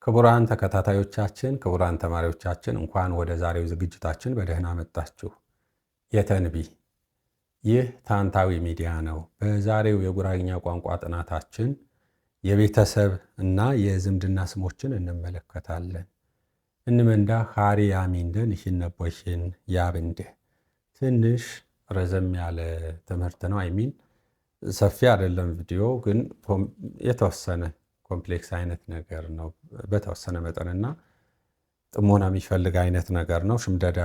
ክቡራን ተከታታዮቻችን፣ ክቡራን ተማሪዎቻችን፣ እንኳን ወደ ዛሬው ዝግጅታችን በደህና መጣችሁ። የተንቢ ይህ ታንታዊ ሚዲያ ነው። በዛሬው የጉራግኛ ቋንቋ ጥናታችን የቤተሰብ እና የዝምድና ስሞችን እንመለከታለን። እንመንዳ ኻሪ ያሚንደን ይሽነቦሽን ያብንድህ። ትንሽ ረዘም ያለ ትምህርት ነው። I mean ሰፊ አይደለም ቪዲዮ፣ ግን የተወሰነ complex አይነት ነገር ነው በተወሰነ መጠንና ጥሞና የሚፈልግ አይነት ነገር ነው። ሽምደዳ፣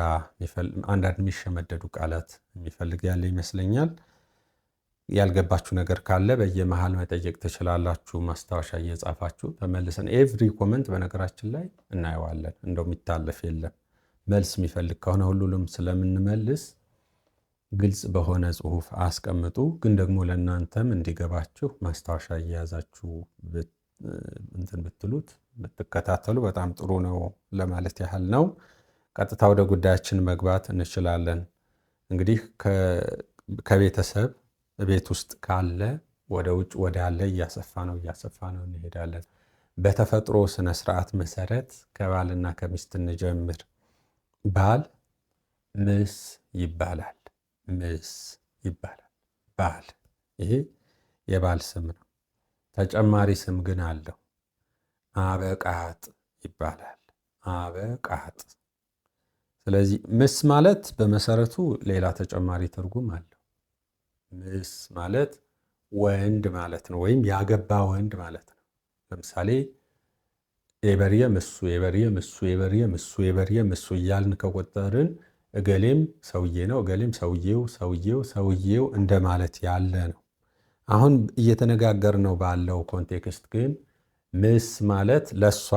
አንዳንድ የሚሸመደዱ ቃላት የሚፈልግ ያለ ይመስለኛል። ያልገባችሁ ነገር ካለ በየመሃል መጠየቅ ትችላላችሁ። ማስታወሻ እየጻፋችሁ ተመልሰን every comment በነገራችን ላይ እናየዋለን። እንደው የሚታለፍ የለም። መልስ የሚፈልግ ከሆነ ሁሉንም ስለምንመልስ ግልጽ በሆነ ጽሁፍ አስቀምጡ። ግን ደግሞ ለእናንተም እንዲገባችሁ ማስታወሻ እየያዛችሁ እንትን ብትሉት፣ ብትከታተሉ በጣም ጥሩ ነው ለማለት ያህል ነው። ቀጥታ ወደ ጉዳያችን መግባት እንችላለን። እንግዲህ ከቤተሰብ ቤት ውስጥ ካለ ወደ ውጭ ወዳለ እያሰፋ ነው እንሄዳለን። በተፈጥሮ ስነ ስርዓት መሰረት ከባልና ከሚስት እንጀምር። ባል ምስ ይባላል። ምስ ይባላል። ባል፣ ይሄ የባል ስም ነው። ተጨማሪ ስም ግን አለው። አበቃጥ ይባላል። አበቃጥ። ስለዚህ ምስ ማለት በመሰረቱ ሌላ ተጨማሪ ትርጉም አለው። ምስ ማለት ወንድ ማለት ነው፣ ወይም ያገባ ወንድ ማለት ነው። ለምሳሌ የበርየ ምሱ፣ የበርየ ምሱ፣ የበርየ ምሱ፣ የበርየ ምሱ እያልን ከቆጠርን እገሌም ሰውዬ ነው፣ እገሌም ሰውዬው፣ ሰውዬው፣ ሰውዬው እንደማለት ያለ ነው። አሁን እየተነጋገርነው ባለው context ግን ምስ ማለት ለሷ፣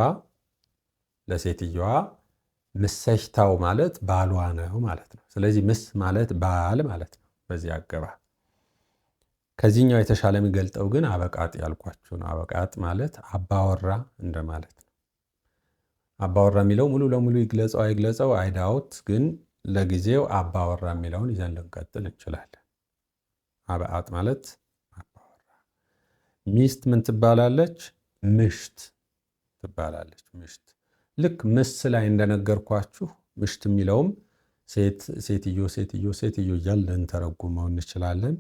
ለሴትየዋ ምሰሽታው ማለት ባሏ ነው ማለት ነው። ስለዚህ ምስ ማለት ባል ማለት ነው በዚህ አገባብ። ከዚህኛው የተሻለ የሚገልጠው ግን አበቃጥ ያልኳችሁ ነው። አበቃጥ ማለት አባወራ እንደማለት ነው። አባወራ የሚለው ሙሉ ለሙሉ ይግለጸው አይግለጸው I doubt፣ ግን ለጊዜው አባወራ የሚለውን ይዘን ልንቀጥል እንችላለን። አበአጥ ማለት አባወራ። ሚስት ምን ትባላለች? ምሽት ትባላለች። ምሽት፣ ልክ ምስ ላይ እንደነገርኳችሁ ምሽት የሚለውም ሴት፣ ሴትዮ፣ ሴትዮ፣ ሴትዮ እያልን ልንተረጉመው እንችላለን።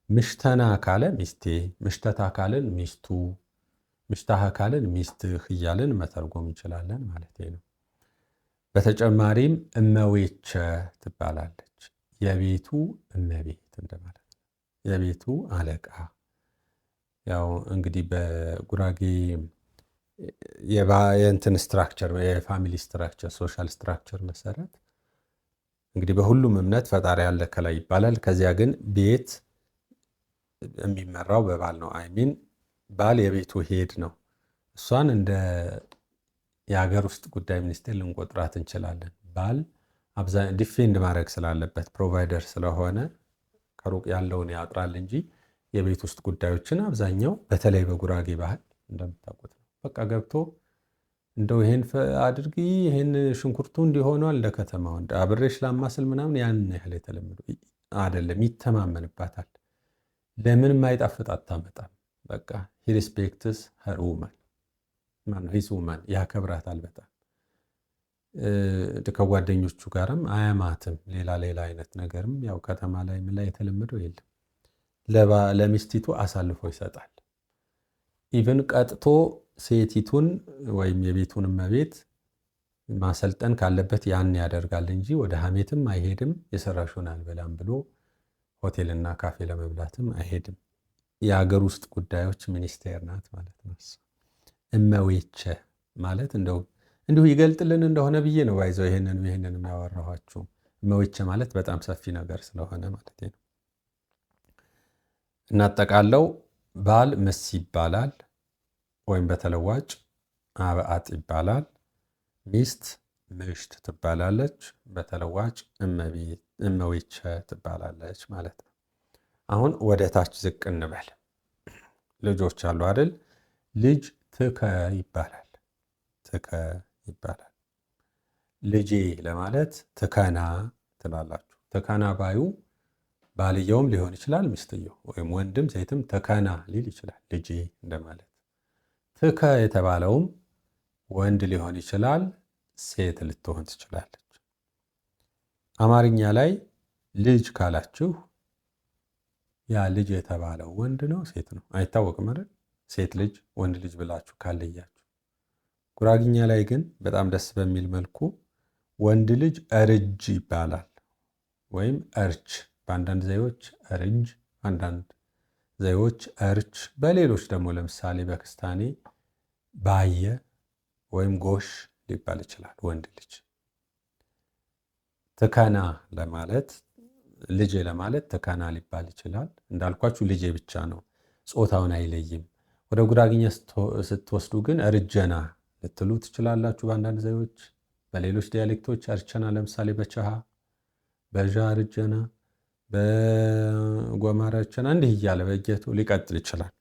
ምሽተና ካለ ሚስቴ፣ ምሽተታ ካልን ሚስቱ፣ ምሽታህ ካልን ሚስትህ እያልን መተርጎም እንችላለን ማለት ነው። በተጨማሪም እመዌቸ ትባላለች። የቤቱ እመቤት እንደማለት ነው። የቤቱ አለቃ። ያው እንግዲህ በጉራጌ የእንትን structure፣ የ family structure፣ social structure መሰረት እንግዲህ በሁሉም እምነት ፈጣሪ ያለ ከላይ ይባላል። ከዚያ ግን ቤት የሚመራው በባል ነው። I mean ባል የቤቱ head ነው። እሷን እንደ የሀገር ውስጥ ጉዳይ ሚኒስቴር ልንቆጥራት እንችላለን። ባል defend ማድረግ ስላለበት፣ provider ስለሆነ ከሩቅ ያለውን ያጥራል እንጂ የቤት ውስጥ ጉዳዮችን አብዛኛው በተለይ በጉራጌ ባህል እንደምታውቁት ነው። በቃ ገብቶ እንደው ይሄን አድርጊ፣ ይሄን ሽንኩርቱ እንዲሆኗል፣ እንደ ከተማው እንደ አብሬሽ ላማስል ምናምን ያን ያህል የተለመዱ አይደለም። ይተማመንባታል። ለምን የማይጣፍጥ አታመጣም። በቃ he respects her woman፣ ማነው his woman፣ ያከብራታል በጣም። ከጓደኞቹ ጋርም አያማትም። ሌላ ሌላ አይነት ነገርም ያው ከተማ ላይ ምን ላይ የተለመደው የለም። ለሚስቲቱ አሳልፎ ይሰጣል። Even ቀጥቶ ሴቲቱን ወይም የቤቱን እመቤት ማሰልጠን ካለበት ያን ያደርጋል እንጂ ወደ ሀሜትም አይሄድም። የሰራሽውን አልበላም ብሎ ሆቴልና ካፌ ለመብላትም አይሄድም። የሀገር ውስጥ ጉዳዮች ሚኒስቴር ናት ማለት ነው። እመዌቸ ማለት እንደው እንዲሁ ይገልጥልን እንደሆነ ብዬ ነው by the way ይሄንን የሚያወራኋችሁ። እመዌቸ ማለት በጣም ሰፊ ነገር ስለሆነ ማለት ነው። እናጠቃለው፣ ባል ምስ ይባላል ወይም በተለዋጭ አበአጥ ይባላል። ሚስት ምሽት ትባላለች፣ በተለዋጭ እመዌቸ ትባላለች ማለት ነው። አሁን ወደ ታች ዝቅ እንበል። ልጆች አሉ አይደል? ልጅ ትከ ይባላል። ትከ ይባላል። ልጄ ለማለት ትከና ትላላችሁ። ትከና ባዩ ባልየውም ሊሆን ይችላል፣ ሚስትየው ወይም ወንድም ሴትም ትከና ሊል ይችላል። ልጄ እንደማለት። ትከ የተባለውም ወንድ ሊሆን ይችላል፣ ሴት ልትሆን ትችላለች። አማርኛ ላይ ልጅ ካላችሁ ያ ልጅ የተባለው ወንድ ነው ሴት ነው አይታወቅም አይደል? ሴት ልጅ ወንድ ልጅ ብላችሁ ካለያችሁ። ጉራግኛ ላይ ግን በጣም ደስ በሚል መልኩ ወንድ ልጅ እርጅ ይባላል ወይም እርች። በአንዳንድ ዘዬዎች እርጅ፣ አንዳንድ ዘዬዎች እርች፣ በሌሎች ደግሞ ለምሳሌ በክስታኔ ባየ ወይም ጎሽ ሊባል ይችላል። ወንድ ልጅ ትከና ለማለት ልጄ ለማለት ትከና ሊባል ይችላል። እንዳልኳችሁ ልጄ ብቻ ነው፣ ጾታውን አይለይም። ወደ ጉራግኛ ስትወስዱ ግን እርጀና ልትሉ ትችላላችሁ በአንዳንድ ዘዬዎች። በሌሎች dialect ኦች እርቸና፣ ለምሳሌ በቸሃ በዣ እርጀና፣ በጎማራ እርቸና እንዲህ እያለ በጌቱ ሊቀጥል ይችላል።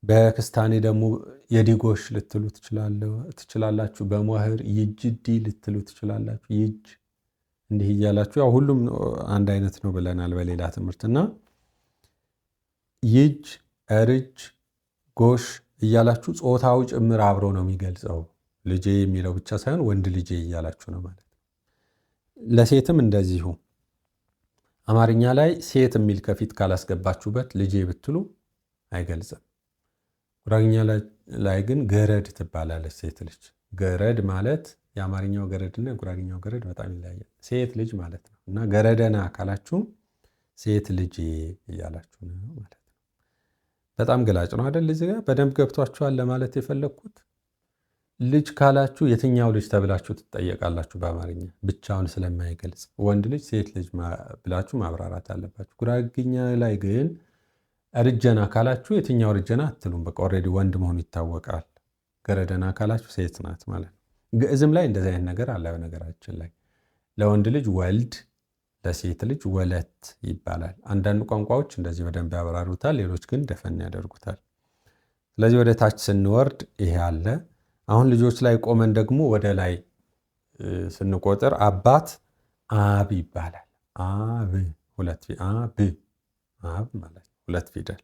በክስታኔ ደግሞ የዲጎሽ ልትሉ ትችላላችሁ። በሞህር ይጅዲ ልትሉ ትችላላችሁ። ይጅ እንዲህ እያላችሁ ያው ሁሉም አንድ አይነት ነው ብለናል በሌላ ትምህርት እና ይጅ፣ እርጅ፣ ጎሽ እያላችሁ ጾታው ጭምር አብሮ ነው የሚገልጸው። ልጄ የሚለው ብቻ ሳይሆን ወንድ ልጄ እያላችሁ ነው ማለት ነው። ለሴትም እንደዚሁ አማርኛ ላይ ሴት የሚል ከፊት ካላስገባችሁበት ልጄ ብትሉ አይገልጽም። ጉራግኛ ላይ ግን ገረድ ትባላለች ሴት ልጅ። ገረድ ማለት የአማርኛው ገረድ እና የጉራግኛው ገረድ በጣም ይለያያል። ሴት ልጅ ማለት ነው እና ገረደና ካላችሁ ሴት ልጅ እያላችሁ ነው ማለት ነው። በጣም ገላጭ ነው አይደል? እዚህ ጋር በደንብ ገብቷችኋል ለማለት የፈለግኩት ልጅ ካላችሁ የትኛው ልጅ ተብላችሁ ትጠየቃላችሁ። በአማርኛ ብቻውን ስለማይገልጽ ወንድ ልጅ፣ ሴት ልጅ ብላችሁ ማብራራት አለባችሁ። ጉራግኛ ላይ ግን እርጀና ካላችሁ የትኛው እርጀና አትሉም። በቃ already ወንድ መሆኑ ይታወቃል። ገረደና ካላችሁ ሴት ናት ማለት ነው። ግዕዝም ላይ እንደዚህ አይነት ነገር አለ። በነገራችን ላይ ለወንድ ልጅ ወልድ፣ ለሴት ልጅ ወለት ይባላል። አንዳንድ ቋንቋዎች እንደዚህ በደንብ ያብራሩታል፣ ሌሎች ግን ደፈን ያደርጉታል። ስለዚህ ወደ ታች ስንወርድ ይሄ አለ። አሁን ልጆች ላይ ቆመን ደግሞ ወደ ላይ ስንቆጥር አባት አብ ይባላል። አብ ሁለት አብ አብ ማለት ሁለት ፊደል።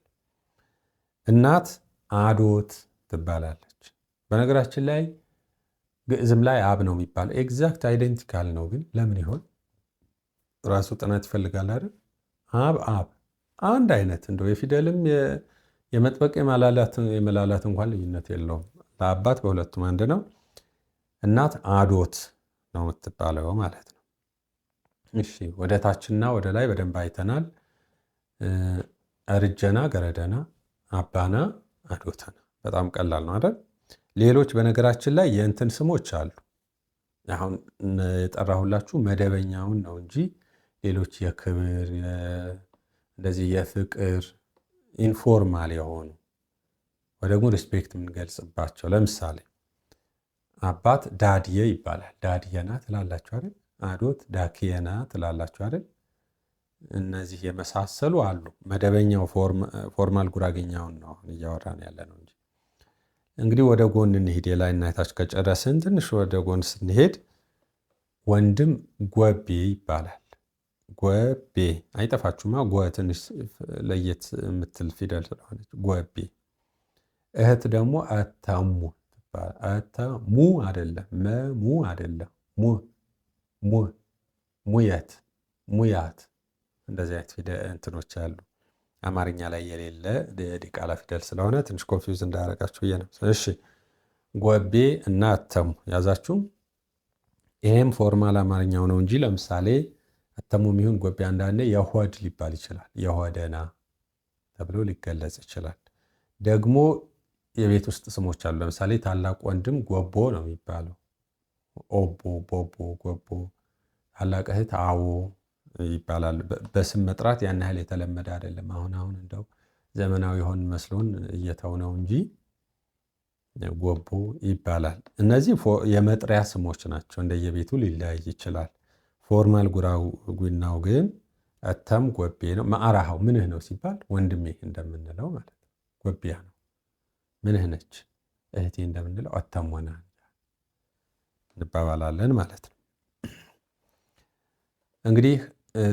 እናት አዶት ትባላለች። በነገራችን ላይ ግዕዝም ላይ አብ ነው የሚባለው። exact identical ነው። ግን ለምን ይሆን ራሱ ጥናት ይፈልጋል አይደል? አብ አብ አንድ አይነት እንደው የፊደልም የመጥበቅ የመላላት እንኳን ልዩነት የለውም። ለአባት በሁለቱም አንድ ነው። እናት አዶት ነው የምትባለው ማለት ነው። እሺ ወደ ታችና ወደ ላይ በደንብ አይተናል። እርጀና፣ ገረደና፣ አባና፣ አዶተና በጣም ቀላል ነው አይደል? ሌሎች በነገራችን ላይ የእንትን ስሞች አሉ። አሁን የጠራሁላችሁ መደበኛውን ነው እንጂ ሌሎች የክብር እንደዚህ የፍቅር informal የሆኑ ወይ ደግሞ respect የምንገልጽባቸው ለምሳሌ አባት ዳድየ ይባላል። ዳድየና ትላላችሁ አይደል? አዶት ዳክየና ትላላችሁ አይደል? እነዚህ የመሳሰሉ አሉ። መደበኛው formal ጉራጌኛውን ነው አሁን እያወራን ያለ ነው እንጂ። እንግዲህ ወደ ጎን እንሂድ። የላይና የታች ከጨረስን ትንሽ ወደ ጎን ስንሄድ ወንድም ጎቤ ይባላል። ጎቤ አይጠፋችሁማ። ጎ ትንሽ ለየት የምትል ፊደል ስለሆነች ጎቤ። እህት ደግሞ አተሙ አተሙ አይደለም፣ መሙ አይደለም፣ ሙ ሙ ሙየት ሙያት እንደዚህ አይነት ፊደል እንትኖች አሉ። አማርኛ ላይ የሌለ ዲቃላ ፊደል ስለሆነ ትንሽ confuse እንዳያረጋችሁ ብዬ ነው። እሺ ጎቤ እና አተሙ ያዛችሁ። ይሄም formal አማርኛው ነው እንጂ ለምሳሌ አተሙ የሚሆን ጎቤ አንዳንዴ የሆድ ሊባል ይችላል። የሆደና ተብሎ ሊገለጽ ይችላል። ደግሞ የቤት ውስጥ ስሞች አሉ። ለምሳሌ ታላቅ ወንድም ጎቦ ነው የሚባለው። ኦቦ፣ ቦቦ፣ ጎቦ። ታላቅ እህት አዎ ይባላል። በስም መጥራት ያን ያህል የተለመደ አይደለም። አሁን አሁን እንደው ዘመናዊ የሆን መስሎን እየተው ነው እንጂ ጎቦ ይባላል። እነዚህ የመጥሪያ ስሞች ናቸው። እንደየቤቱ ሊለያይ ይችላል። formal ጉራጌኛው ግን እተም ጎቤ ነው። ማዕራሃው ምንህ ነው ሲባል ወንድሜ እንደምንለው ማለት ነው። ጎቢያ ነው። ምንህ ነች እህቴ እንደምንለው እተም ሆና እንባባላለን ማለት ነው። እንግዲህ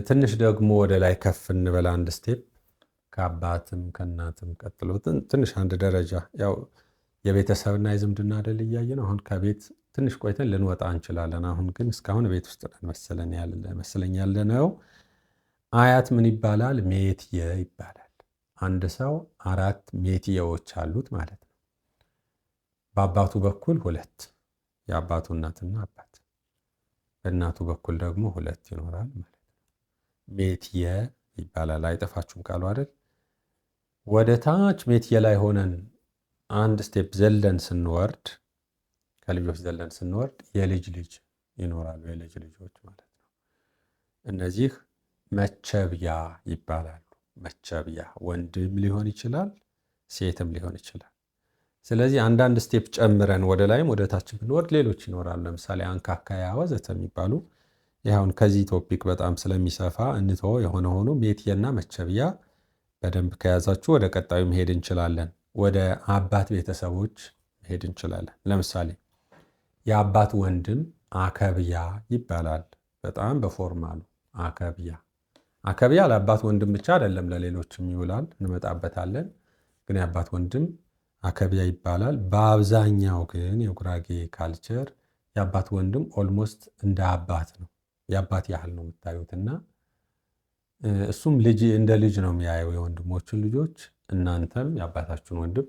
ትንሽ ደግሞ ወደ ላይ ከፍ እንበል አንድ step ከአባትም ከእናትም ቀጥሎ ትንሽ አንድ ደረጃ ያው የቤተሰብና የዝምድና አይደል እያየ ነው። አሁን ከቤት ትንሽ ቆይተን ልንወጣ እንችላለን። አሁን ግን እስካሁን ቤት ውስጥ ነን መሰለኝ ያለ ነው። አያት ምን ይባላል? ሜትየ ይባላል። አንድ ሰው 4 ሜትየዎች አሉት ማለት ነው። በአባቱ በኩል 2 የአባቱ እናትና አባት፣ በእናቱ በኩል ደግሞ 2 ይኖራል ማለት ነው። ሜትየ ይባላል። አይጠፋችሁም ቃሉ አይደል? ወደ ታች ሜትየ ላይ ሆነን አንድ step ዘለን ስንወርድ፣ ከልጆች ዘለን ስንወርድ የልጅ ልጅ ይኖራሉ፣ የልጅ ልጆች ማለት ነው። እነዚህ መቸብያ ይባላሉ። መቸብያ ወንድም ሊሆን ይችላል፣ ሴትም ሊሆን ይችላል። ስለዚህ አንዳንድ step ጨምረን ወደ ላይም ወደ ታች ብንወርድ ሌሎች ይኖራሉ። ለምሳሌ አንካካያ ወዘተ የሚባሉ ይሁን ከዚህ topic በጣም ስለሚሰፋ እንተው። የሆነ ሆኖ ሜትየና መቸብያ በደንብ ከያዛችሁ ወደ ቀጣዩ መሄድ እንችላለን። ወደ አባት ቤተሰቦች መሄድ እንችላለን። ለምሳሌ የአባት ወንድም አከብያ ይባላል። በጣም በ formal ኡ አከብያ። አከብያ ለአባት ወንድም ብቻ አይደለም፣ ለሌሎችም ይውላል፣ እንመጣበታለን። ግን የአባት ወንድም አከብያ ይባላል። በአብዛኛው ግን የጉራጌ culture የአባት ወንድም almost እንደ አባት ነው፣ የአባት ያህል ነው የምታዩትና እሱም ልጅ እንደ ልጅ ነው የሚያየው የወንድሞቹን ልጆች። እናንተም የአባታችሁን ወንድም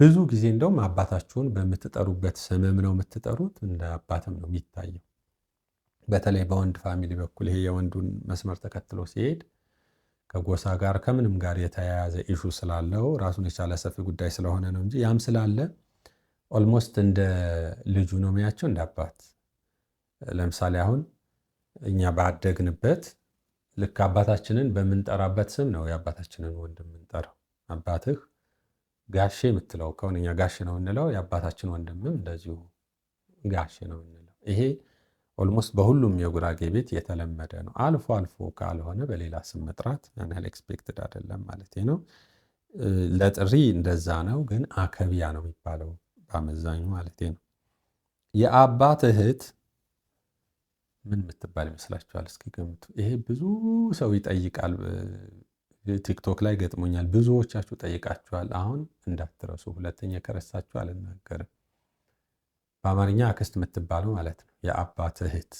ብዙ ጊዜ እንደውም አባታችሁን በምትጠሩበት ስምም ነው የምትጠሩት፣ እንደ አባትም ነው የሚታየው። በተለይ በወንድ family በኩል ይሄ የወንዱን መስመር ተከትሎ ሲሄድ ከጎሳ ጋር ከምንም ጋር የተያያዘ issue ስላለው ራሱን የቻለ ሰፊ ጉዳይ ስለሆነ ነው እንጂ ያም ስላለ almost እንደ ልጁ ነው የሚያቸው፣ እንደ አባት። ለምሳሌ አሁን እኛ ባደግንበት ልክ አባታችንን በምንጠራበት ስም ነው የአባታችንን ወንድም የምንጠራው። አባትህ ጋሼ የምትለው ከሆነ እኛ ጋሼ ነው የምንለው፣ የአባታችን ወንድምም እንደዚሁ ጋሼ ነው የምንለው። ይሄ almost በሁሉም የጉራጌ ቤት የተለመደ ነው። አልፎ አልፎ ካልሆነ በሌላ ስም መጥራት ያን ያህል expected አይደለም ማለት ነው። ለጥሪ እንደዛ ነው፣ ግን አከብያ ነው የሚባለው በአመዛኙ ማለት ነው። የአባት እህት ምን የምትባል ይመስላችኋል? እስኪ ገምቱ። ይሄ ብዙ ሰው ይጠይቃል። ቲክቶክ ላይ ገጥሞኛል። ብዙዎቻችሁ ጠይቃችኋል። አሁን እንዳትረሱ፣ ሁለተኛ ከረሳችሁ አልናገርም። በአማርኛ አክስት የምትባለው ማለት ነው። የአባት እህት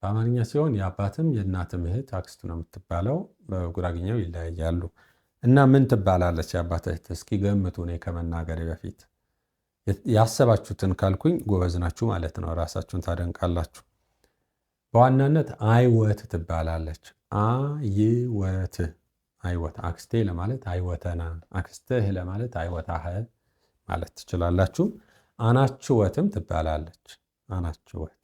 በአማርኛ ሲሆን የአባትም የእናትም እህት አክስቱ ነው የምትባለው። በጉራግኛው ይለያያሉ። እና ምን ትባላለች የአባት እህት? እስኪ ገምቱ። እኔ ከመናገሬ በፊት ያሰባችሁትን ካልኩኝ ጎበዝ ናችሁ ማለት ነው። ራሳችሁን ታደንቃላችሁ። በዋናነት አይወት ትባላለች። አይወት፣ አይወት፣ አክስቴ ለማለት አይወተና፣ አክስትህ ለማለት አይወታህ ማለት ትችላላችሁ። አናችወትም ትባላለች። አናችወት፣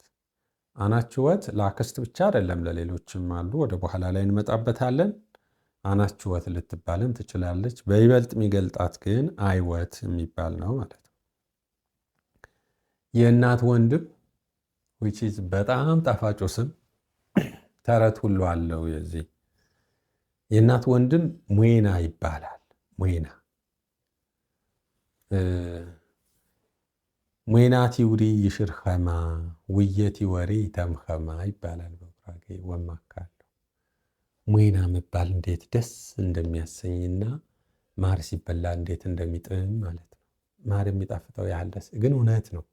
አናችወት ለአክስት ብቻ አይደለም ለሌሎችም አሉ። ወደ በኋላ ላይ እንመጣበታለን። አናችወት ልትባልም ትችላለች። በይበልጥ የሚገልጣት ግን አይወት የሚባል ነው ማለት ነው። የእናት ወንድም which is በጣም ጣፋጩ ስም፣ ተረት ሁሉ አለው የዚህ። የእናት ወንድም ሙዌና ይባላል። ሙዌና፣ ሙዌና ቲውሪ ይሽርኸማ ውየቲ ወሬ ይተምኸማ ይባላል በጉራጌ ወማካለሁ። ሙዌና መባል እንዴት ደስ እንደሚያሰኝና ማር ሲበላ እንዴት እንደሚጥም ማለት ነው። ማር የሚጣፍጠው ያህል ደስ ግን እውነት ነው።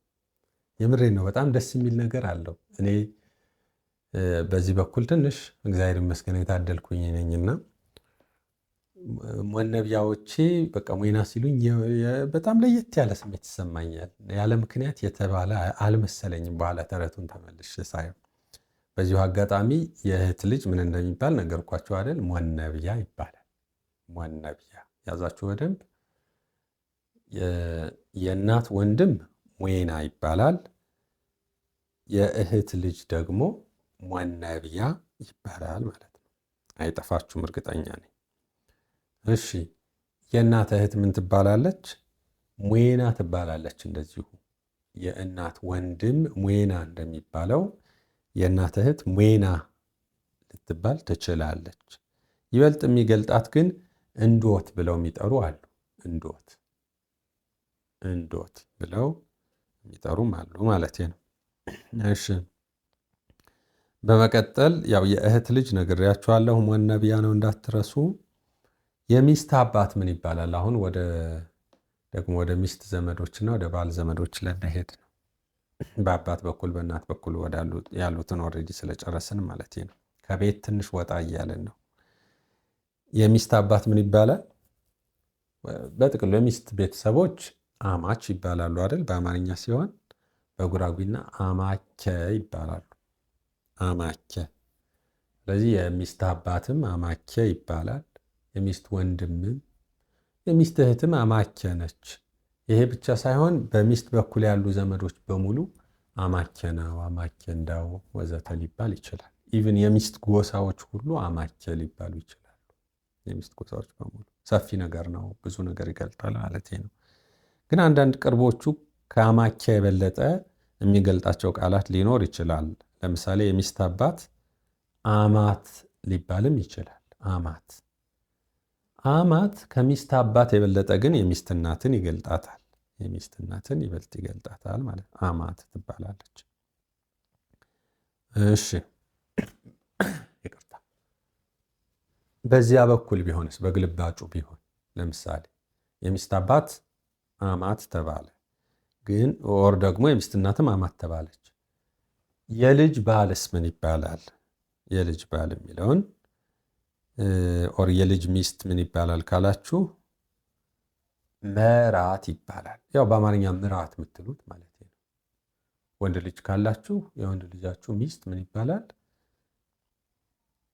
የምሬን ነው። በጣም ደስ የሚል ነገር አለው። እኔ በዚህ በኩል ትንሽ እግዚአብሔር ይመስገን የታደልኩኝ ነኝና ሞነቢያዎቼ በቃ ሙና ሲሉኝ በጣም ለየት ያለ ስሜት ይሰማኛል። ያለ ምክንያት የተባለ አልመሰለኝም። በኋላ ተረቱን ተመልሼ ሳየው። በዚሁ አጋጣሚ የእህት ልጅ ምን እንደሚባል ነገርኳችሁ አይደል? ሞነቢያ ይባላል። ሞነቢያ ያዛችሁ በደንብ። የእናት ወንድም ሙና ይባላል። የእህት ልጅ ደግሞ ሞነቢያ ይባላል ማለት ነው። አይጠፋችሁም፣ እርግጠኛ ነኝ። እሺ፣ የእናት እህት ምን ትባላለች? ሙና ትባላለች። እንደዚሁ የእናት ወንድም ሙና እንደሚባለው የእናት እህት ሙና ልትባል ትችላለች። ይበልጥ የሚገልጣት ግን እንዶት ብለው የሚጠሩ አሉ። እንዶት፣ እንዶት ብለው የሚጠሩም አሉ ማለት ነው። እሺ፣ በመቀጠል ያው የእህት ልጅ ነግሬያችኋለሁ፣ ሞነቢያ ነው እንዳትረሱ። የሚስት አባት ምን ይባላል? አሁን ወደ ደግሞ ወደ ሚስት ዘመዶችና ወደ ባል ዘመዶች ልንሄድ ነው። በአባት በኩል በእናት በኩል ያሉትን already ስለጨረስን ማለት ነው። ከቤት ትንሽ ወጣ እያልን ነው። የሚስት አባት ምን ይባላል? በጥቅሉ የሚስት ቤተሰቦች አማች ይባላሉ አይደል? በአማርኛ ሲሆን በጉራጌኛ አማቸ ይባላሉ። አማቸ። ስለዚህ የሚስት አባትም አማቸ ይባላል። የሚስት ወንድምም የሚስት እህትም አማቸ ነች። ይሄ ብቻ ሳይሆን በሚስት በኩል ያሉ ዘመዶች በሙሉ አማቸ ነው፣ አማቸ እንዳው ወዘተ ሊባል ይችላል። Even የሚስት ጎሳዎች ሁሉ አማቸ ሊባሉ ይችላሉ። የሚስት ጎሳዎች በሙሉ ሰፊ ነገር ነው፣ ብዙ ነገር ይገልጣል ማለት ነው። ግን አንዳንድ ቅርቦቹ ከአማቸ የበለጠ የሚገልጣቸው ቃላት ሊኖር ይችላል። ለምሳሌ የሚስት አባት አማት ሊባልም ይችላል። አማት አማት ከሚስት አባት የበለጠ ግን የሚስት እናትን ይገልጣታል። የሚስት እናትን ይበልጥ ይገልጣታል ማለት አማት ትባላለች። እሺ ይቅርታ። በዚያ በኩል ቢሆንስ፣ በግልባጩ ቢሆን ለምሳሌ የሚስት አባት አማት ተባለ፣ ግን or ደግሞ የሚስት እናትም አማት ተባለች። የልጅ ባልስ ምን ይባላል? የልጅ ባል የሚለውን or የልጅ ሚስት ምን ይባላል ካላችሁ መራት ይባላል። ያው በአማርኛ ምራት የምትሉት ማለት ነው። ወንድ ልጅ ካላችሁ የወንድ ልጃችሁ ሚስት ምን ይባላል?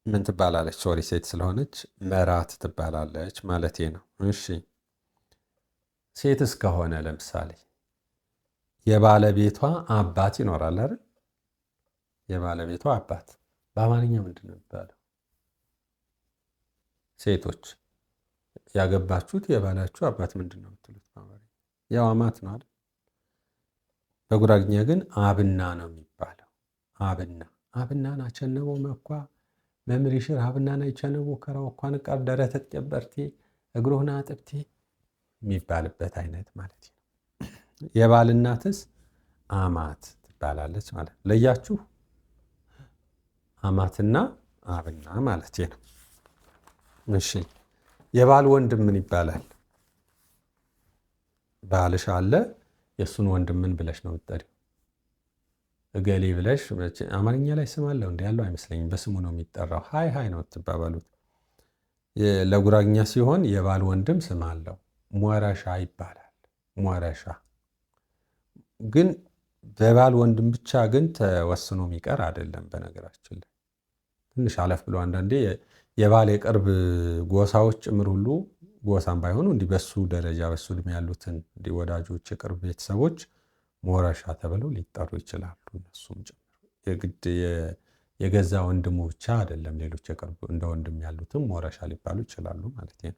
ምን ትባላለች? Sorry፣ ሴት ስለሆነች መራት ትባላለች ማለት ነው። እሺ ሴት እስከሆነ ለምሳሌ የባለቤቷ አባት ይኖራል አይደል? የባለቤቷ አባት በአማርኛ ምንድን ነው የሚባለው? ሴቶች ያገባችሁት የባላችሁ አባት ምንድን ነው የምትሉት በአማርኛ? ያው አማት ነው አይደል? በጉራግኛ ግን አብና ነው የሚባለው። አብና አብና ናቸነቦ መኳ መምሪ ሽር አብና ናይቸነቦ ከራው እኳን ቃር ደረተት ጨበርቴ እግሮህና አጥብቴ የሚባልበት አይነት ማለት ነው። የባል እናትስ አማት ትባላለች ማለት ነው። ለያችሁ አማትና አብና ማለት ነው። እሺ የባል ወንድም ምን ይባላል? ባልሽ አለ፣ የእሱን ወንድም ምን ብለሽ ነው የምትጠሪው? እገሌ ብለሽ። አማርኛ ላይ ስም አለው እንዲ ያለው አይመስለኝም። በስሙ ነው የሚጠራው። Hi hi ነው የምትባባሉት። ለጉራግኛ ሲሆን የባል ወንድም ስም አለው፣ ሞረሻ ይባላል። ሞረሻ ግን በባል ወንድም ብቻ ግን ተወስኖ የሚቀር አይደለም። በነገራችን ላይ ትንሽ አለፍ ብሎ አንዳንዴ የባል የቅርብ ጎሳዎች ጭምር ሁሉ፣ ጎሳም ባይሆኑ እንዲህ በሱ ደረጃ በሱ እድሜ ያሉትን እንዲህ ወዳጆች፣ የቅርብ ቤተሰቦች ሞረሻ ተብለው ሊጠሩ ይችላሉ። እነሱም ጭምር የግድ የገዛ ወንድሙ ብቻ አይደለም፣ ሌሎች የቅርብ እንደ ወንድም ያሉትም ሞረሻ ሊባሉ ይችላሉ ማለት ነው።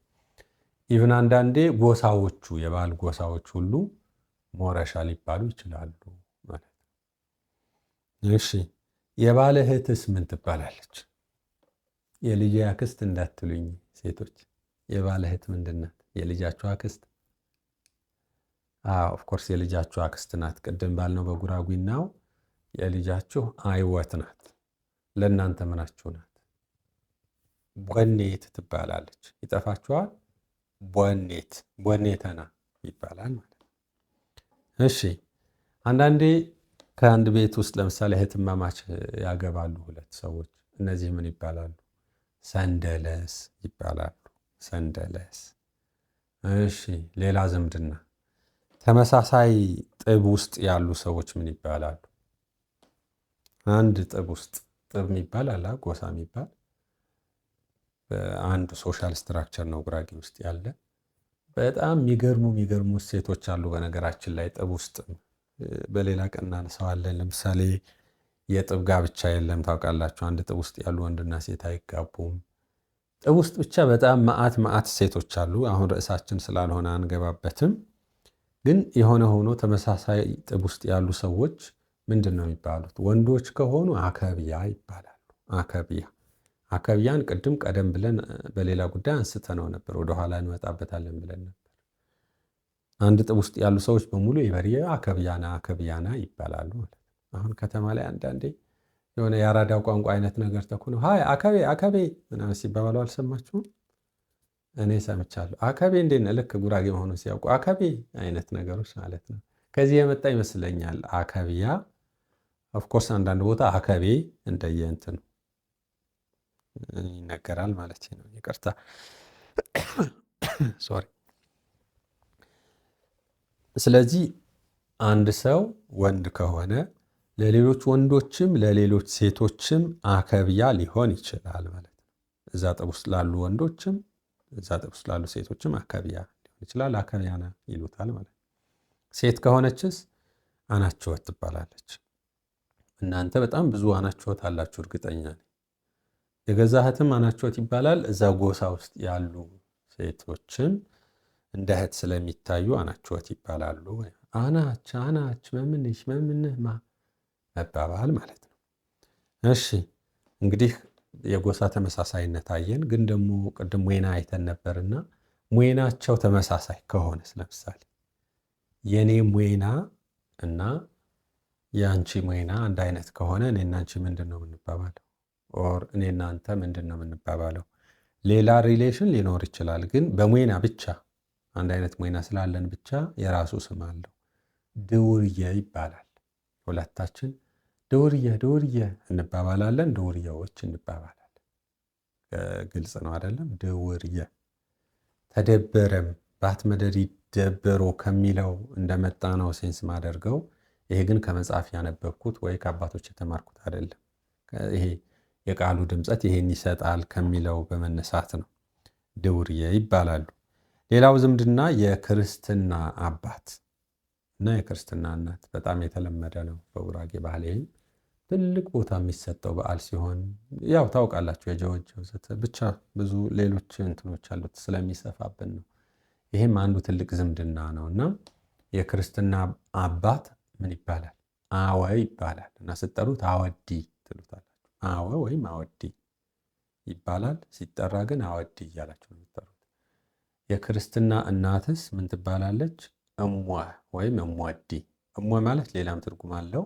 Even አንዳንዴ ጎሳዎቹ፣ የባል ጎሳዎች ሁሉ ሞረሻ ሊባሉ ይችላሉ ማለት ነው። እሺ የባል እህትስ ምን ትባላለች? የልጅ አክስት እንዳትሉኝ ሴቶች። የባል እህት ምንድን ናት? የልጃችሁ አክስት? Of course የልጃችሁ አክስት ናት። ቅድም ባልነው በጉራጉናው የልጃችሁ አይወት ናት። ለእናንተ ምናችሁ ናት? ቦኔት ትባላለች። ይጠፋችኋል? ቦኔት፣ ቦኔተና ይባላል ማለት ነው። እሺ አንዳንዴ ከአንድ ቤት ውስጥ ለምሳሌ እህትማማች ያገባሉ ሁለት ሰዎች። እነዚህ ምን ይባላሉ? ሰንደለስ ይባላሉ። ሰንደለስ። እሺ ሌላ ዝምድና፣ ተመሳሳይ ጥብ ውስጥ ያሉ ሰዎች ምን ይባላሉ? አንድ ጥብ ውስጥ፣ ጥብ የሚባል አለ፣ ጎሳ የሚባል አንድ social structure ነው ጉራጌ ውስጥ ያለ። በጣም የሚገርሙ የሚገርሙ ሴቶች አሉ። በነገራችን ላይ ጥብ ውስጥ በሌላ ቀን እናነሳዋለን። ለምሳሌ የጥብ ጋብቻ የለም ታውቃላችሁ። አንድ ጥብ ውስጥ ያሉ ወንድና ሴት አይጋቡም። ጥብ ውስጥ ብቻ በጣም መዓት መዓት ሴቶች አሉ። አሁን ርዕሳችን ስላልሆነ አንገባበትም። ግን የሆነ ሆኖ ተመሳሳይ ጥብ ውስጥ ያሉ ሰዎች ምንድን ነው የሚባሉት? ወንዶች ከሆኑ አከብያ ይባላሉ። አከብያ። አከብያን ቅድም ቀደም ብለን በሌላ ጉዳይ አንስተነው ነበር። ወደኋላ እንመጣበታለን ብለን ነበር። አንድ ጥብ ውስጥ ያሉ ሰዎች በሙሉ የበርየ አከብያና አከብያና ይባላሉ ማለት ነው። አሁን ከተማ ላይ አንዳንዴ የሆነ የአራዳው ቋንቋ አይነት ነገር ተኩኖ hi አከቤ አከቤ ምናምን ሲባባሉ አልሰማችሁም? እኔ ሰምቻለሁ። አከቤ እንዴት ነህ? ልክ ጉራጌ መሆኑን ሲያውቁ አከቤ አይነት ነገሮች ማለት ነው። ከዚህ የመጣ ይመስለኛል አከብያ። Of course አንዳንድ ቦታ አከቤ እንደየእንትኑ ይነገራል ማለት ነው። ይቅርታ፣ sorry። ስለዚህ አንድ ሰው ወንድ ከሆነ ለሌሎች ወንዶችም ለሌሎች ሴቶችም አከብያ ሊሆን ይችላል ማለት ነው። እዛ ጥብ ውስጥ ላሉ ወንዶችም እዛ ጥብ ውስጥ ላሉ ሴቶችም አከብያ ሊሆን ይችላል። አከብያና ይሉታል ማለት ነው። ሴት ከሆነችስ አናችወት ትባላለች። እናንተ በጣም ብዙ አናችወት አላችሁ፣ እርግጠኛ ነኝ። የገዛ እህትም አናችወት ይባላል። እዛ ጎሳ ውስጥ ያሉ ሴቶችም እንደ እህት ስለሚታዩ አናችወት ይባላሉ። አናች አናች መምንሽ መምንህ ማ መባባል ማለት ነው። እሺ፣ እንግዲህ የጎሳ ተመሳሳይነት አየን። ግን ደግሞ ቅድም ሞይና አይተን ነበርና ሞይናቸው ተመሳሳይ ከሆነስ፣ ለምሳሌ የኔ ሞይና እና የአንቺ ሞይና አንድ አይነት ከሆነ እኔና አንቺ ምንድን ነው የምንባባለው? Or እኔና አንተ ምንድን ነው የምንባባለው? ሌላ relation ሊኖር ይችላል፣ ግን በሞይና ብቻ፣ አንድ አይነት ሞይና ስላለን ብቻ የራሱ ስም አለው። ድውርየ ይባላል። ሁለታችን ድውርየ ድውርየ እንባባላለን። ድውርየዎች እንባባላለን። ግልጽ ነው አይደለም? ድውርየ ተደበረም ባት መደሪ ደበሮ ከሚለው እንደመጣ ነው sense ማደርገው። ይሄ ግን ከመጽሐፍ ያነበብኩት ወይ ከአባቶች የተማርኩት አይደለም። ይሄ የቃሉ ድምፀት ይሄን ይሰጣል ከሚለው በመነሳት ነው። ድውርየ ይባላሉ። ሌላው ዝምድና የክርስትና አባት እና የክርስትና እናት በጣም የተለመደ ነው በጉራጌ ባህል። ይህም ትልቅ ቦታ የሚሰጠው በዓል ሲሆን ያው ታውቃላችሁ የጀወጀ ወዘተ ብቻ ብዙ ሌሎች እንትኖች አሉት፣ ስለሚሰፋብን ነው። ይህም አንዱ ትልቅ ዝምድና ነው እና የክርስትና አባት ምን ይባላል? አወ ይባላል። እና ስትጠሩት አወዲ ትሉታላችሁ። አወ ወይም አወዲ ይባላል። ሲጠራ ግን አወዲ እያላችሁ ነው የምትጠሩት። የክርስትና እናትስ ምን ትባላለች? እሟ ወይም እሟዲ። እሟ ማለት ሌላም ትርጉም አለው።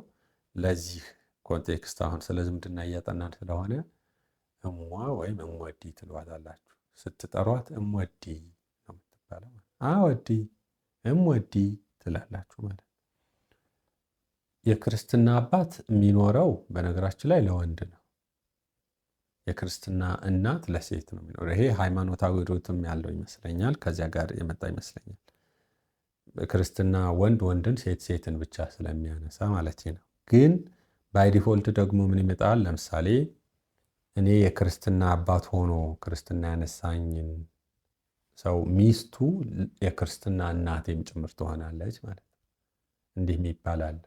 ለዚህ context አሁን ስለ ዝምድና እያጠናን ስለሆነ እሟ ወይም እሟዲ ትሏታላችሁ። ስትጠሯት እሟዲ ነው የምትባለው። አወዲ፣ እሟዲ ትላላችሁ ማለት ነው። የክርስትና አባት የሚኖረው በነገራችን ላይ ለወንድ ነው። የክርስትና እናት ለሴት ነው የሚኖረው። ይሄ ሃይማኖታዊ root ም ያለው ይመስለኛል። ከዚያ ጋር የመጣ ይመስለኛል። ክርስትና ወንድ ወንድን ሴት ሴትን ብቻ ስለሚያነሳ ማለት ነው። ግን by default ደግሞ ምን ይመጣል? ለምሳሌ እኔ የክርስትና አባት ሆኖ ክርስትና ያነሳኝን ሰው ሚስቱ የክርስትና እናቴም ጭምር ትሆናለች ማለት ነው። እንዲህም ይባላል።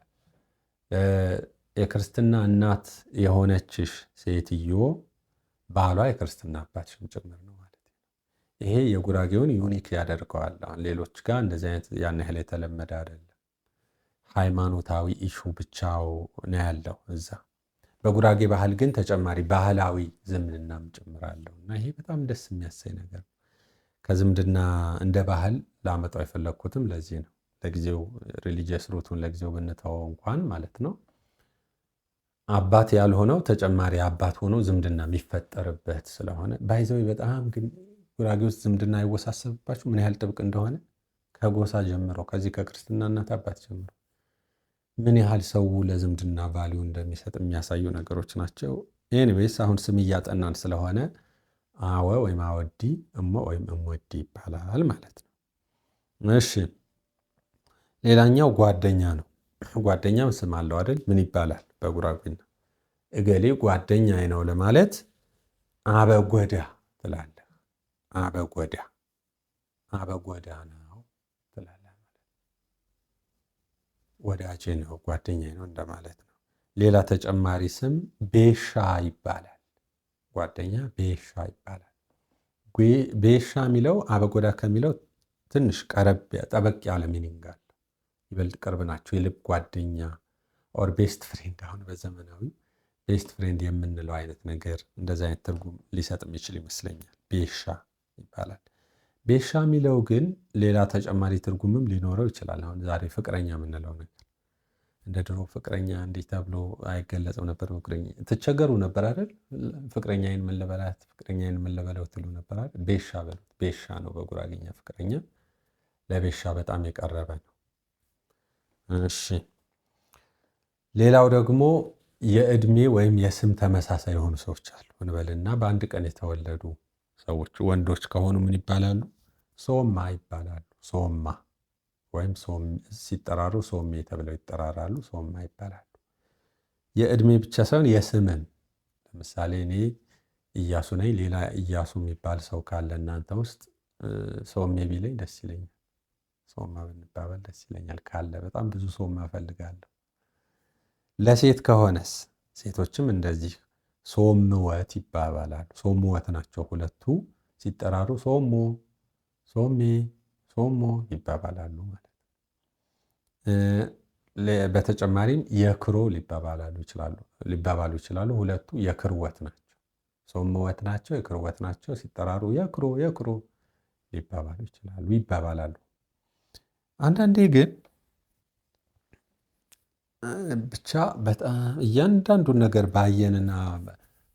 የክርስትና እናት የሆነችሽ ሴትዮ ባሏ የክርስትና አባትሽም ጭምር ነው ማለት ነው። ይሄ የጉራጌውን unique ያደርገዋል። አሁን ሌሎች ጋር እንደዚህ አይነት ያን ያህል የተለመደ አይደለም። ሃይማኖታዊ issue ብቻው ነው ያለው እዛ። በጉራጌ ባህል ግን ተጨማሪ ባህላዊ ዝምድናም ጭምር አለው እና ይሄ በጣም ደስ የሚያሰኝ ነገር ነው። ከዝምድና እንደ ባህል ላመጣው የፈለግኩትም ለዚህ ነው። ለጊዜው religious root ኡን ለጊዜው ብንተወው እንኳን ማለት ነው፣ አባት ያልሆነው ተጨማሪ አባት ሆኖ ዝምድና የሚፈጠርበት ስለሆነ። By the way በጣም ግን ጉራጌ ውስጥ ዝምድና አይወሳሰብባችሁ ምን ያህል ጥብቅ እንደሆነ፣ ከጎሳ ጀምሮ፣ ከዚህ ከክርስትና እናት አባት ጀምሮ ምን ያህል ሰው ለዝምድና value እንደሚሰጥ የሚያሳዩ ነገሮች ናቸው። Anyways አሁን ስም እያጠናን ስለሆነ አወ ወይም አወዲ፣ እሞ ወይም እሞዲ ይባላል ማለት ነው። እሺ፣ ሌላኛው ጓደኛ ነው። ጓደኛም ስም አለው አይደል? ምን ይባላል በጉራጌኛ? እገሌ ጓደኛዬ ነው ለማለት አበጎዳ ትላለህ። አበጎዳ፣ አበጎዳ ነው ትላለህ። ወዳጄ ነው፣ ጓደኛዬ ነው እንደማለት ነው። ሌላ ተጨማሪ ስም ቤሻ ይባላል። ጓደኛ ቤሻ ይባላል። ቤሻ የሚለው አበጎዳ ከሚለው ትንሽ ቀረብ ጠበቅ ያለ meaning አለው። ይበልጥ ቅርብ ናቸው። የልብ ጓደኛ or best friend፣ አሁን በዘመናዊ best friend የምንለው አይነት ነገር፣ እንደዚህ አይነት ትርጉም ሊሰጥ የሚችል ይመስለኛል። ቤሻ ይባላል። ቤሻ የሚለው ግን ሌላ ተጨማሪ ትርጉምም ሊኖረው ይችላል። አሁን ዛሬ ፍቅረኛ የምንለው ነገር እንደ ድሮ ፍቅረኛ እንዲህ ተብሎ አይገለጽም ነበር። ፍቅረኛ ትቸገሩ ነበር አይደል? ፍቅረኛዬን ምን ልበላት፣ ፍቅረኛዬን ምን ልበለው ትሉ ነበር አይደል? ቤሻ በሉት። ቤሻ ነው በጉራጌኛ ፍቅረኛ። ለቤሻ በጣም የቀረበ ነው። እሺ፣ ሌላው ደግሞ የእድሜ ወይም የስም ተመሳሳይ የሆኑ ሰዎች አሉ እንበልና በአንድ ቀን የተወለዱ ሰዎች ወንዶች ከሆኑ ምን ይባላሉ? ሶማ ይባላሉ። ሶማ ወይም ሲጠራሩ ሶሜ ተብለው ይጠራራሉ። ሶማ ይባላሉ። የእድሜ ብቻ ሳይሆን የስምም። ለምሳሌ እኔ እያሱ ነኝ። ሌላ እያሱ የሚባል ሰው ካለ እናንተ ውስጥ ሶሜ ቢለኝ ደስ ይለኛል። ሶማ ብንባባል ደስ ይለኛል። ካለ በጣም ብዙ ሶማ እፈልጋለሁ። ለሴት ከሆነስ ሴቶችም እንደዚህ ሶምወት ይባባላሉ። ሶምወት ናቸው ሁለቱ ሲጠራሩ ሶሞ፣ ሶሜ፣ ሶሞ ይባባላሉ ማለት ነው። በተጨማሪም የክሮ ሊባባሉ ይችላሉ። ሁለቱ የክርወት ናቸው። ሶምወት ናቸው፣ የክርወት ናቸው። ሲጠራሩ የክሮ የክሮ ሊባባሉ ይችላሉ ይባባላሉ። አንዳንዴ ግን ብቻ በጣም እያንዳንዱን ነገር ባየንና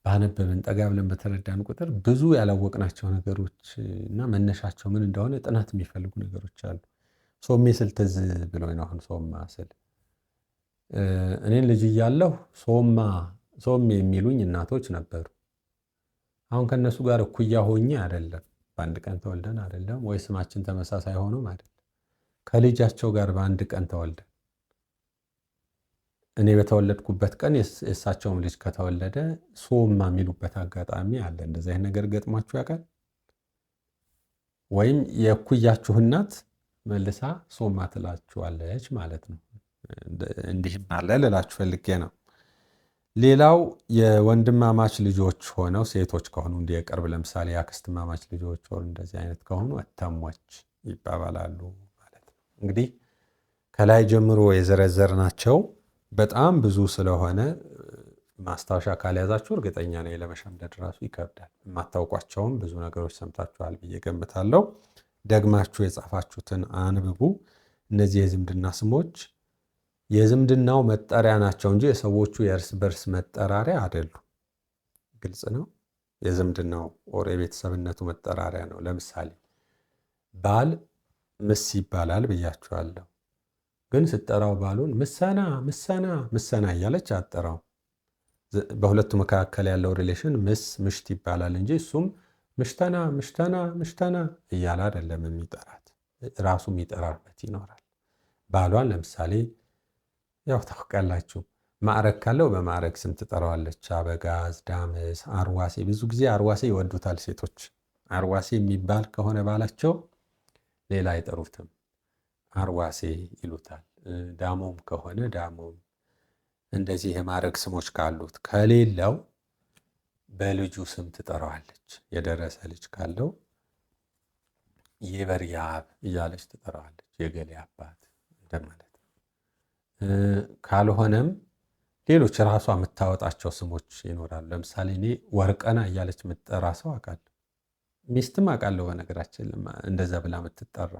ባነበብን ጠጋ ብለን በተረዳን ቁጥር ብዙ ያላወቅናቸው ነገሮች እና መነሻቸው ምን እንደሆነ ጥናት የሚፈልጉ ነገሮች አሉ። ሶሜ ስል ትዝ ብሎኝ ነው። አሁን ሶማ ስል እኔን ልጅ እያለሁ ሶማ ሶሜ የሚሉኝ እናቶች ነበሩ። አሁን ከእነሱ ጋር እኩያ ሆኜ አይደለም፣ በአንድ ቀን ተወልደን አይደለም፣ ወይ ስማችን ተመሳሳይ ሆኖም አይደለም። ከልጃቸው ጋር በአንድ ቀን ተወልደን እኔ በተወለድኩበት ቀን የእሳቸውም ልጅ ከተወለደ ሶማ የሚሉበት አጋጣሚ አለ። እንደዚህ አይነት ነገር ገጥሟችሁ ያውቃል? ወይም የእኩያችሁ እናት መልሳ ሶማ ትላችኋለች ማለት ነው። እንዲህም አለ ልላችሁ ፈልጌ ነው። ሌላው የወንድማማች ልጆች ሆነው ሴቶች ከሆኑ እንዲህ የቅርብ ለምሳሌ የአክስትማማች ልጆች ወር እንደዚህ አይነት ከሆኑ እተሞች ይባባላሉ ማለት ነው። እንግዲህ ከላይ ጀምሮ የዘረዘርናቸው በጣም ብዙ ስለሆነ ማስታወሻ ካልያዛችሁ እርግጠኛ ነኝ ለመሸምደድ ራሱ ይከብዳል። የማታውቋቸውም ብዙ ነገሮች ሰምታችኋል ብዬ ገምታለሁ። ደግማችሁ የጻፋችሁትን አንብቡ። እነዚህ የዝምድና ስሞች የዝምድናው መጠሪያ ናቸው እንጂ የሰዎቹ የእርስ በርስ መጠራሪያ አይደሉም። ግልጽ ነው። የዝምድናው or የቤተሰብነቱ መጠራሪያ ነው። ለምሳሌ ባል ምስ ይባላል ብያችኋለሁ። ግን ስጠራው ባሉን ምሰና ምሰና ምሰና እያለች አጠራው። በሁለቱ መካከል ያለው relation ምስ ምሽት ይባላል እንጂ እሱም ምሽተና ምሽተና ምሽተና እያለ አይደለም የሚጠራት። ራሱ የሚጠራበት ይኖራል። ባሏን ለምሳሌ ያው ታውቃላችሁ፣ ማዕረግ ካለው በማዕረግ ስም ትጠራዋለች። አበጋዝ፣ ዳምስ፣ አርዋሴ። ብዙ ጊዜ አርዋሴ ይወዱታል ሴቶች። አርዋሴ የሚባል ከሆነ ባላቸው ሌላ አይጠሩትም፣ አርዋሴ ይሉታል። ዳሞም ከሆነ ዳሞም። እንደዚህ የማዕረግ ስሞች ካሉት፣ ከሌለው በልጁ ስም ትጠራዋለች። የደረሰ ልጅ ካለው የበርያብ እያለች ትጠራዋለች። የገሌ አባት እንደማለት ነው። ካልሆነም ሌሎች ራሷ የምታወጣቸው ስሞች ይኖራሉ። ለምሳሌ እኔ ወርቀና እያለች የምትጠራ ሰው አውቃለሁ። ሚስትም አውቃለሁ። በነገራችን እንደዛ ብላ የምትጠራ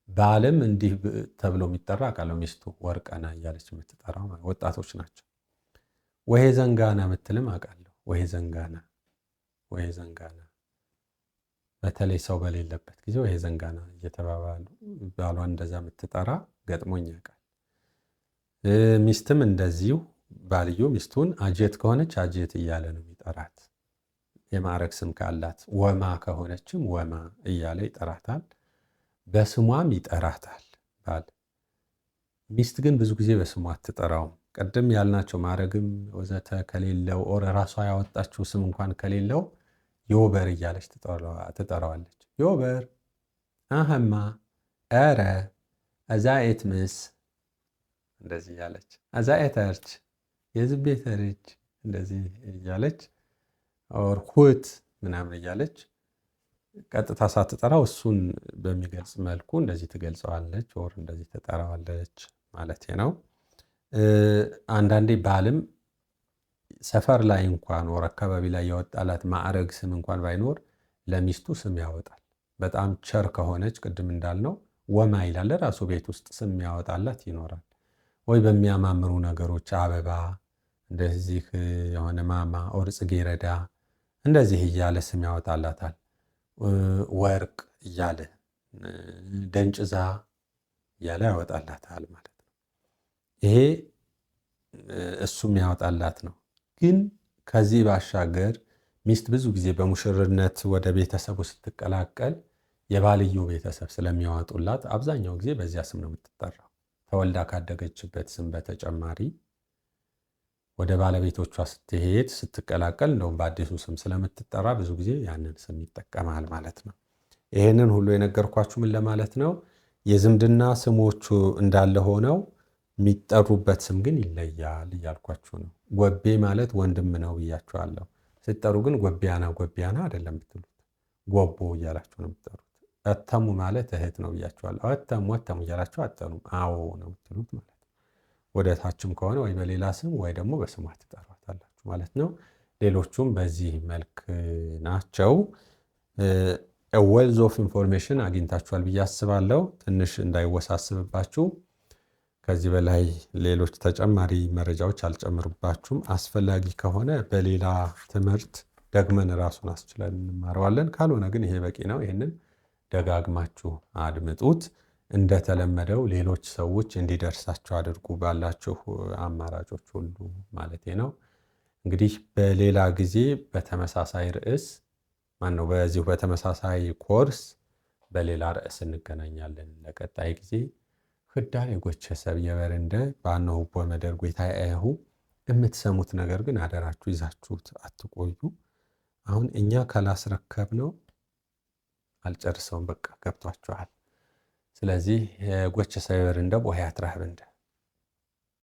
ባልም እንዲህ ተብሎ የሚጠራ አውቃለሁ። ሚስቱ ወርቀና እያለች የምትጠራ ወጣቶች ናቸው። ወሄ ዘንጋና የምትልም አውቃለሁ። ወሄ ዘንጋና፣ ወሄ ዘንጋና፣ በተለይ ሰው በሌለበት ጊዜ ወሄ ዘንጋና እየተባባሉ ባሏን እንደዛ የምትጠራ ገጥሞኝ ያውቃል። ሚስትም እንደዚሁ ባልዮ ሚስቱን አጀት ከሆነች አጀት እያለ ነው የሚጠራት። የማዕረግ ስም ካላት ወማ ከሆነችም ወማ እያለ ይጠራታል። በስሟም ይጠራታል ባል። ሚስት ግን ብዙ ጊዜ በስሟ አትጠራውም። ቅድም ያልናቸው ማዕረግም ወዘተ ከሌለው or ራሷ ያወጣችው ስም እንኳን ከሌለው ዮበር እያለች ትጠራዋለች። ዮበር፣ አህማ፣ ኧረ፣ አዛኤት ምስ እንደዚህ እያለች፣ አዛኤተርች፣ የዝቤተርች እንደዚህ እያለች or ሁት ምናምን እያለች ቀጥታ ሳትጠራው እሱን በሚገልጽ መልኩ እንደዚህ ትገልጸዋለች or እንደዚህ ትጠራዋለች ማለት ነው። አንዳንዴ ባልም ሰፈር ላይ እንኳን or አካባቢ ላይ ያወጣላት ማዕረግ ስም እንኳን ባይኖር ለሚስቱ ስም ያወጣል። በጣም ቸር ከሆነች ቅድም እንዳልነው ወማ ይላል። ራሱ ቤት ውስጥ ስም ያወጣላት ይኖራል። ወይ በሚያማምሩ ነገሮች አበባ፣ እንደዚህ የሆነ ማማ or ጽጌረዳ እንደዚህ እያለ ስም ያወጣላታል። ወርቅ እያለ፣ ደንጭዛ እያለ ያወጣላታል ማለት ነው። ይሄ እሱም ያወጣላት ነው። ግን ከዚህ ባሻገር ሚስት ብዙ ጊዜ በሙሽርነት ወደ ቤተሰቡ ስትቀላቀል የባልየው ቤተሰብ ስለሚያወጡላት አብዛኛው ጊዜ በዚያ ስም ነው የምትጠራው። ተወልዳ ካደገችበት ስም በተጨማሪ ወደ ባለቤቶቿ ስትሄድ፣ ስትቀላቀል እንደውም በአዲሱ ስም ስለምትጠራ ብዙ ጊዜ ያንን ስም ይጠቀማል ማለት ነው። ይሄንን ሁሉ የነገርኳችሁ ምን ለማለት ነው? የዝምድና ስሞቹ እንዳለ ሆነው የሚጠሩበት ስም ግን ይለያል እያልኳችሁ ነው። ጎቤ ማለት ወንድም ነው ብያችኋለሁ። ስትጠሩ ግን ጎቢያና ጎቢያና አይደለም የምትሉት፣ ጎቦ እያላችሁ ነው የምትጠሩት። እተሙ ማለት እህት ነው ብያችኋለሁ። እተሙ እተሙ እያላችሁ አትጠሩም፣ አዎ ነው የምትሉት ማለት ነው። ወደ ታችም ከሆነ ወይ በሌላ ስም ወይ ደግሞ በስሟ ትጠሯታላችሁ ማለት ነው። ሌሎቹም በዚህ መልክ ናቸው። Wealth of information አግኝታችኋል ብዬ አስባለሁ። ትንሽ እንዳይወሳስብባችሁ ከዚህ በላይ ሌሎች ተጨማሪ መረጃዎች አልጨምርባችሁም። አስፈላጊ ከሆነ በሌላ ትምህርት ደግመን ራሱን አስችለን እንማረዋለን። ካልሆነ ግን ይሄ በቂ ነው። ይህንን ደጋግማችሁ አድምጡት። እንደተለመደው ሌሎች ሰዎች እንዲደርሳቸው አድርጉ፣ ባላችሁ አማራጮች ሁሉ ማለቴ ነው። እንግዲህ በሌላ ጊዜ በተመሳሳይ ርዕስ፣ ማነው፣ በዚሁ በተመሳሳይ ኮርስ በሌላ ርዕስ እንገናኛለን። ለቀጣይ ጊዜ ህዳር የጎቸ ሰብ የበርንደ ባነሁ በመደር ጎይታ ያሁ። የምትሰሙት ነገር ግን አደራችሁ ይዛችሁት አትቆዩ። አሁን እኛ ካላስረከብ ነው አልጨርሰውም። በቃ ገብቷችኋል። ስለዚህ ጎቸ ሰብ የበርንደ ቦህያት ረህብ እንደ